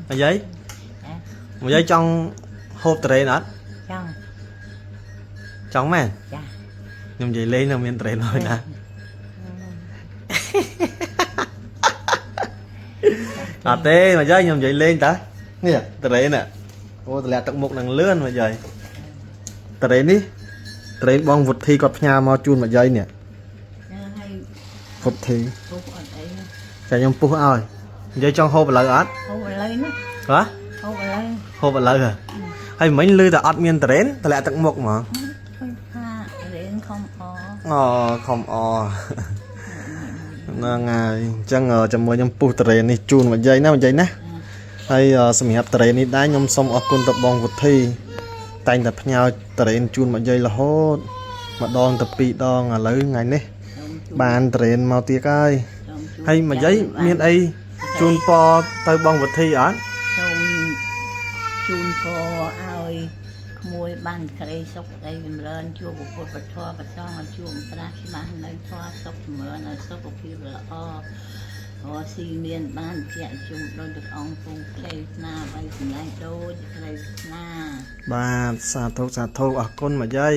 មកយាយមកយាយចង់ហូបត្រេនអត់ ចង់ ចង់មែន ចា ខ្ញុំនិយាយលេងនៅមានត្រេនហើយណាអត់ទេមកយាយខ្ញុំនិយាយលេងតានេះត្រេនអូតម្លាក់ទឹកមុខនឹងលឿនមកយាយត្រេននេះត្រេនបងវុធីគាត់ផ្ញើមកជូនមកយាយនេះ ហើយ វុធី ពុះអត់អី ចាខ្ញុំពុះឲ្យនិយាយចង់ហូបឥឡូវអត់ ហូបឥឡូវនេះ ហ៎ ហូបឥឡូវ ហូបឥឡូវហ៎ហើយមិញលឺតែអត់មានត្រេនតម្លាក់ទឹកមុខហ្មង ឃើញថារៀនខំអ អូខំអហ្នឹងហើយអញ្ចឹងជាមួយខ្ញុំពុះត្រេននេះជូនមកយាយណាមកយាយណាហើយសម្រាប់ត្រេននេះដែរខ្ញុំសូមអរគុណទៅបងវុធីតែងតែផ្ញើត្រេនជូនមកយាយរហូតម្ដងទៅពីរដងឥឡូវថ្ងៃនេះ សូមជូន បានត្រេនមកទៀតហើយ សូមជូន ហើយមកយាយមានអីជូនពរទៅបងវុធីអត់ សូមជូនពរឲ្យក្មួយបានក្រីសុខក្តីចម្រើនជួបពុទ្ធពធប្រសងឲ្យជួបប្រាស់ច្បាស់នៅធម៌សុខចម្រើនឲ្យសុខភាពល្អរកស៊ីមានបានជាជុំដូចព្រះអង្គពងផ្លេស្នាបីសម្លែងដូចក្រីស្នា បាទសាធុសាធុអរគុណមកយាយ